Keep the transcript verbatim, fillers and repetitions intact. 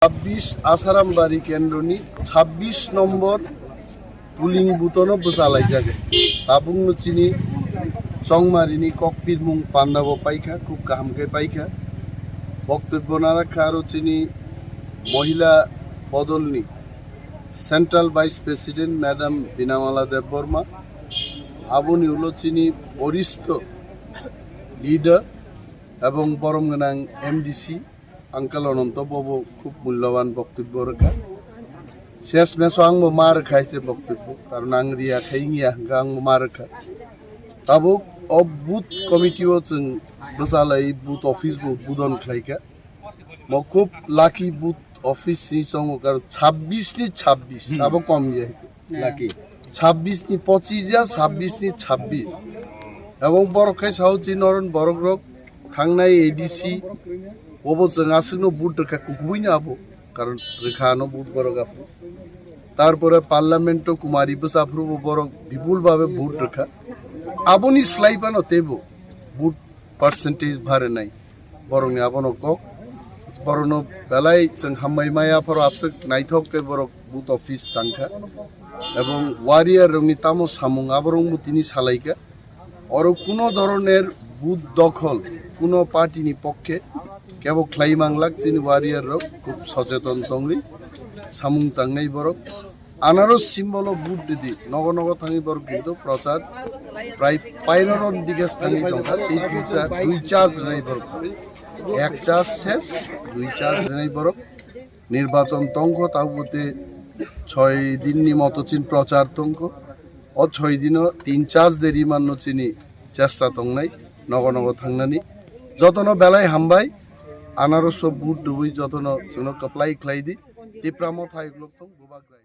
Bis Asarambari kendroni chabbis nombor polling booth-ono bwchalaijak. Tabukno chini Chongmarini kokpirmung pandabo paikha, khub kaham khe paikha. Boktobbo narakha aro chini mohila bodolni Central Vice President Madam Binamala Debbarma, aboni ulo chini boristho leader ebong borom gwnang M D C Uncle Ananto bobo khub mulloban boktobbo rwkha. Ses meso angbo ma rwkha hai se boktobbo, karon ang riya khai wngya hwnkha angbo ma rwkha. Tabuk o booth committee o chwng bwchalai booth office bo budon khlaikha. Mo khub lucky booth office ni chongo, karon chabbis ni chabbis, abo kom ya. Lucky. Chabbis ni pochis ya, chabbis ni chabbis. Ebong borok khai sao chi noron borok rok thangnai A D C, obo chwng aswkno vote rwkha kubuino abo, karon rwkha ano vote borok abo. Tarpore parliament o Kumari bwsa phuru bo borok bipul babe vote rwkha. Aboni slai phano teibo vote percentage bare nai. Borokni abono kok. Borokno belai chwng hambai maya phoro abswk naithok khe borok booth office tangkha. Ebong warrior rokni tamo samung aborokbo tini salaikha. Oro kuno dhoroner booth dokhol, kuno party ni pokkhe kebo khlai manglak chini warrior rok khub socheton tongwi samung tangnai borok. Anaros symbol o vote ridi, nogo nogo thangwi borok kintu prochar prai pairoroni dige thangwi tongkha, tei kisa dui charge rwnai borok, ek charge ses, dui charge rwnai borok. Nirbachon tongkho, tabuk tei choi din ni moto chini prochar tongkho. O choi dino tin charge de rimanno chini chesta tongnai, nogo nogo thangnani. Jotono belai hambai, anaros o vote rwui jotono chwngno kwplai khlai di. Tipra Motha iklok tong, bubak rai.